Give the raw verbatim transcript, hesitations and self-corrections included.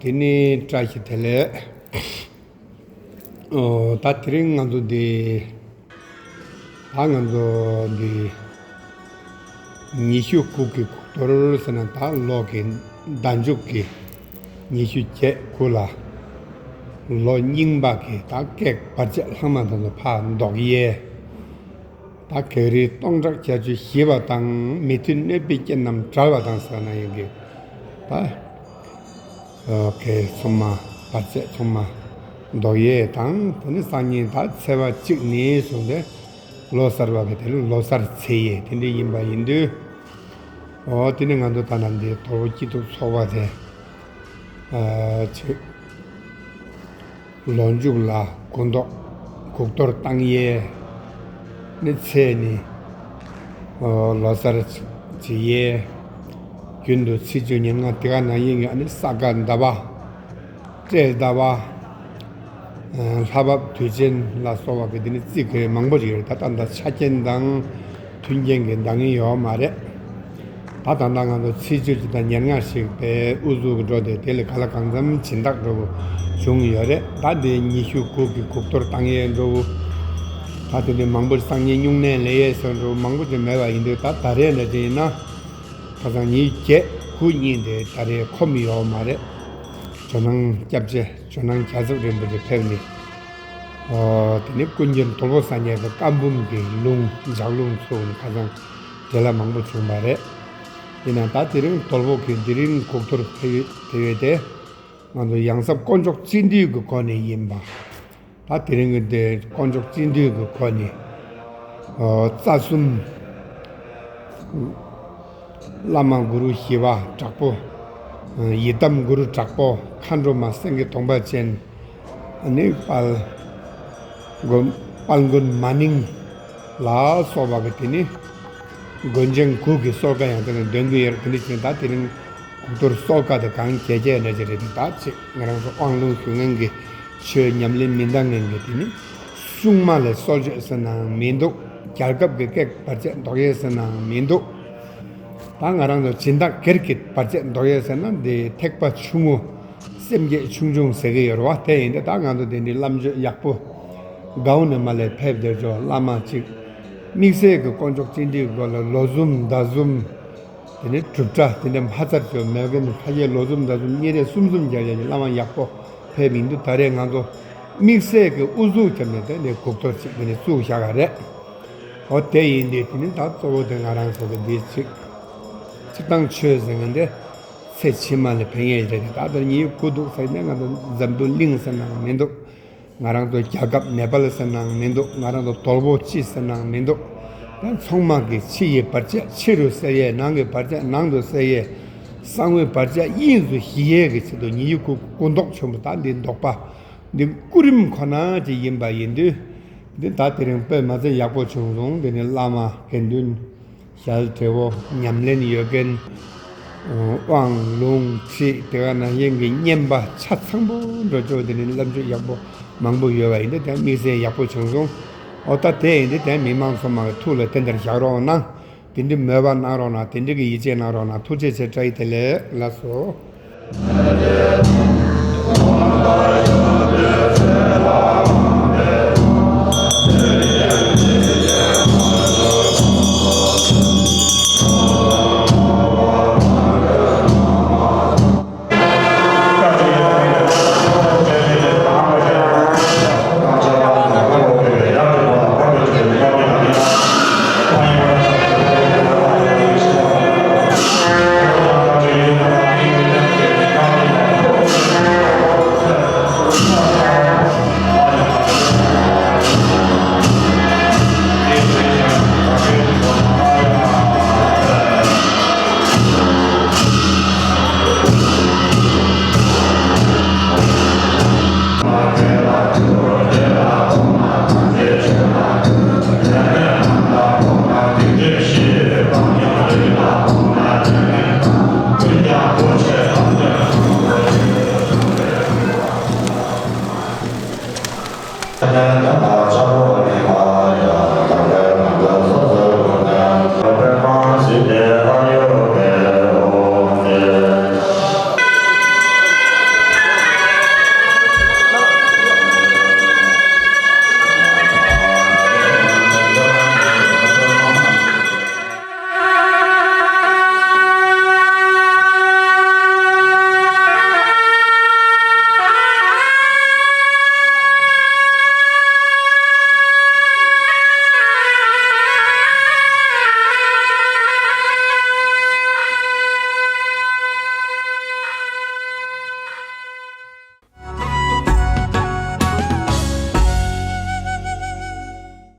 དེ་ནས་བཀྲ་ཤིས་བདེ་ལེགས། ཨོ། ད་དེ་རིང་ང་ཚོ་འདི། ད་ང་ཚོ་འདི། ཉི་ཤུ་དགུ་གི་དགུ་གཏོར་ཟེར་ན། ད་ལོ་གི་ཟླ་མཇུག་གི་ཉི་ཤུ་བརྒྱད་དགུ་ལ། ལོ་རྙིང་པ་གི་ད་སྐྱེས་བར་ཆད་ལྷག་མ་དང་ཕར་བཟློག་ཡས། ད་བགེགས་རིགས་སྟོང་ཕྲག་བརྒྱད་ཅུ་ཞི་བ་དང་། མི་མཐུན་གནོད་པའི་རྐྱེན་རྣམས་བྲལ་བ་དང་ཟེར་ན་ཡིན་གྱི། ད་ཨོ་ཁེ། ཚང་མ་བར་ཆད་ཚང་མ་བཟློག་ཡས་དང་། དེ་ནི་སང་ཉིན་ད་ཚེས་པ་གཅིག་ནས་བཟུང་སྟེ་ལོ་གསར་བ་གི་དེ་ལོ་གསར་ཚེས་ཡས་དེ་འདྲ་ཡིན་པ་ཡིན་དུས། ཨོ། དེ་ནི་ང་ཚོ་ད་ནང་འདི་དོལ་པོ་སྐྱིད་སྡུག་ཚོགས་པ་དེ། ཨ། ཆེ། ལོ་མཇུག་ལ་དགུ་གཏོར། དགུ་གཏོར་བཏང་ཡས་ནི་ཚེས་ནི། ཨོ། ལོ་གསར་བྱེད་ཡས། རྒྱུན་དུ་ཚེས་བཅུ་ཉེར་ལྔ་དེ་ག་ནང་བཞིན་གྱི་ཨ་ནི་ས་ག་ཟླ་བ། སྤྲེལ་ཟླ་བ། ཨ། ལྷ་བབས་དུས་ཆེན་ལ་སོགས་པ་གི་དེ་ནི་རྩིས་གི་མང་པོ་ཞིག་ཡོད་རེད། ད་ལྟ་འདི་ཆ་རྐྱེན་དང་མཐུན་རྐྱེན་གྱི་འདང་ངེས་ཡོད་མ་རེད། ད་ད་ལྟ་ང་ཚོ་ཚེས་བཅུ་གཅིག་དང་ཉེར་ལྔ་ཞིག་པའི་དབུ་ཚུགས་འགྲོ་སྟེ། དེ་ལས་ག་ལ་གང་འཚམ་སྦྱིན་བདག་འགྲོ་བོ་བྱུང་ཡོད་རེད། ད་འདི་ཉི་ཤུ་དགུ་གི་དགུ་གཏོར་བཏང་ཡས་འགྲོ་བོ། ད་དེ་འདྲའི་མང་པོ་སང་ཉིན་སྨྱུང་གནས་ལེན་ཡས་ཟེར་འགྲོ་བོ་མང་པོ་ཅིག་མེད་པ་ཡིན་དུས། ད་ད་རེས་འདྲ་ཅིག་ཡིན་ན། ཁ་སང་ཉིན་བརྒྱད་དགུ་གཉིས་དེ་ད་རེས་ཁོམ་ཡོད་མ་རེད། ཇོ་ནང་སྐྱབས་རྗེ། ཇོ་ནང་རྒྱལ་ཚབ་རིན་པོ་ཆེ་ཕེབས་ནས། ཨོ། དེ་ནས་ཀུན་མཁྱེན་དོལ་པོ་སངས་རྒྱས་ཀྱི་བཀའ་འབུམ་གྱི་ལུང་ལྗགས་ལུང་ཚུགས་ནས། ཁ་སང་འབྲེལ་ལ་མང་པོ་བྱུང་བ་རེད། ཡིན་ནའང་ད་དེ་རིང་དོལ་པོ་གི་དེ་རིང་དགུ་གཏོར་ཕེབས་ཡས་དེ། ང་ཚོ་ཡང་ཟབ་དཀོན་མཆོག་སྤྱི་འདུས་ཀྱི་སྒོ་ནས་ཡིན་པ། ད་དེ་རིང་གི་འདི་དཀོན་མཆོག་སྤྱི་འདུས་ཀྱི་སྒོ་ནས། ཨོ། རྩ་གསུམ། བླ་མ་གུ་རུ་ཞི་བ་དྲག་པོ། ཡི་དམ་གུ་རུ་དྲག་པོ། མཁའ་འགྲོ་མ། སེང་གེ་གདོང་པ་ཅན། ཨ་ནི་དཔལ་མགོན། དཔལ་མགོན་མ་ནིང་ལ་སོགས་པ་གི་དེ་ནི་མགོན་ཆེན་དགུ་གི་གསོལ་ཀ་ཡང་དེ་ནི་འདོན་གྱི་ཡོད་རེད། དེ་འདྲ་བྱས་ད་དེ་རིང་དགུ་གཏོར་གསོལ་ཀ་དེ་གང་རྒྱས་རྒྱས་ན་ཅི་རེད། ད་ཅིག་ང་རང་ཚོ་དབང་ལུང་ཞུ་མཁན་གྱི། ཆོས་ཉམས་ལེན་མི་འདང་མཁན་གྱི་དེ་ནི་སྲུང་མ་ལ་གསོལ་མཆོད་ཟེར་ནའང་མི་འདུག། རྒྱལ་ཁབ་ཀྱི་སྐད་བར་ཆད་ཟློག་ཡས་ཟེར་ནའང་མི་འདུག། ད་ང་རང་ཚོ་སྦྱིན་བདག་སྒེར་གྱི་བར་ཆད་ཟློག་ཡས་ཟེར་ན། འདི་ཐེག་པ་ཆུང་ངུ་སེམས་བསྐྱེད་ཆུང་ཆུང་ཟེར་གྱི་ཡོད་རེད་བ། དེ་ཡིན་ཏེ་ད་ང་ཚོ་དེ་འདྲའི་བླ་མཆོད་ཡག་པོ་གའུ་ནས་མ་ལས་ཕེབས་བསྡད་ཆོག། བླ་མ་གཅིག་དམིགས་བསལ་གྱི་དཀོན་མཆོག་སྤྱི་འདུས་སྒོ་ལ་ལོ་གསུམ་ཟླ་གསུམ། དེ་ནས་སྒྲུབ་གྲྭ་དེ་འདྲ་མ་ཚར་ཚོད་མེད་མཁན། ཁ་ཤས་ལོ་གསུམ་ཟླ་གསུམ་གཉིས་རེ་གསུམ་གསུམ་རྒྱག་ཡག་གི་བླ་མ་ཡག་པོ་ཕེབས་མི་འདུག། ད་རེས་ང་ཚོ་དམིགས་བསལ་གྱི་དབུ་ཚུགས་བརྒྱབ་ནས་དེ་ནས་དགུ་གཏོར་ཅིག་དེ་ནས་བཙུགས་བཞག་ག་རེད། འོ། དེ་ཡིན་དུས་དེ་ནི་ད་གཙོ་བོ་དེ་ང་རང་ཚོ་གི་འདི་ཅིག་སྤྱིར་བཏང་ཆོས་ཟེར་མཁན་དེ་ཚེ་ཕྱི་མ་ལ་ཕན་ཡས་རེད། ད་ལྟ་ཉི་ཤུ་དགུ་འདུག་ཟེར་ནས། ང་ཚོ་འཛམ་བུ་གླིང་ཟེར་ནའང་མི་འདུག། ང་རང་ཚོ་རྒྱལ་ཁབ་ནེ་པཱལ་ཟེར་ནའང་མི་འདུག། ང་རང་ཚོ་དོལ་པོ་སྤྱི་ཟེར་ནའང་མི་འདུག། ད་ཚང་མ་གི་ཕྱི་ཡི་བར་ཆད་ཕྱི་རུ་སེལ་ཡས། ནང་གི་བར་ཆད་ནང་དུ་སེལ་ཡས། གསང་བའི་བར་ཆད་དབྱིངས་སུ་ཞི་ཡས་ཀྱི་ཆེད་དུ་ཉི་ཤུ་དགུ་སྐུ་མདོག་ཆེན་པོ། ད་འདི་ཟློག་པ་འདི་སྐུ་རིམ་ཁོ་ན་ཅིག་ཡིན་པ་ཡིན་དུས། འདི་ད་དེ་རིང་དཔེ་མ་ཚད་ཡག་པོ་བྱུང་སོང་། འདི་ནི་བླ་མ་དགེ་འདུན། ཞལ་བགྲེས་པོ། ཉམས་ལེན་ཡོད་མཁན། དབང་ལུང་ཁྲིད་དེ་ག་ནང་བཞིན་གྱི་བསྙེན་པ་ཆ་ཚང་པོ་འགྲོ་ཆོག། དེ་ནི་བླ་མཆོད་ཡག་པོ་མང་པོ་ཡོད་པ་ཡིན་ཏེ། དེ་དམིགས་བསལ་ཡག་པོ་བྱུང་སོང་། འོ། ད་དེ་ཡིན་ཏེ་དེ་མི་མང་ཚང་མ་གི་ཐུགས་ལ་དེ་འདིར་བཞག་རོགས་གནང་། དེ་འདྲའི་མོས་པ་གནང་རོགས་གནང་། དེ་འདྲའི་གི་ཡིད་ཆེས་གནང་རོགས་གནང་། ཐུགས་རྗེ་ཆེ། བཀྲ་ཤིས་བདེ་ལེགས། ལགས་སོ།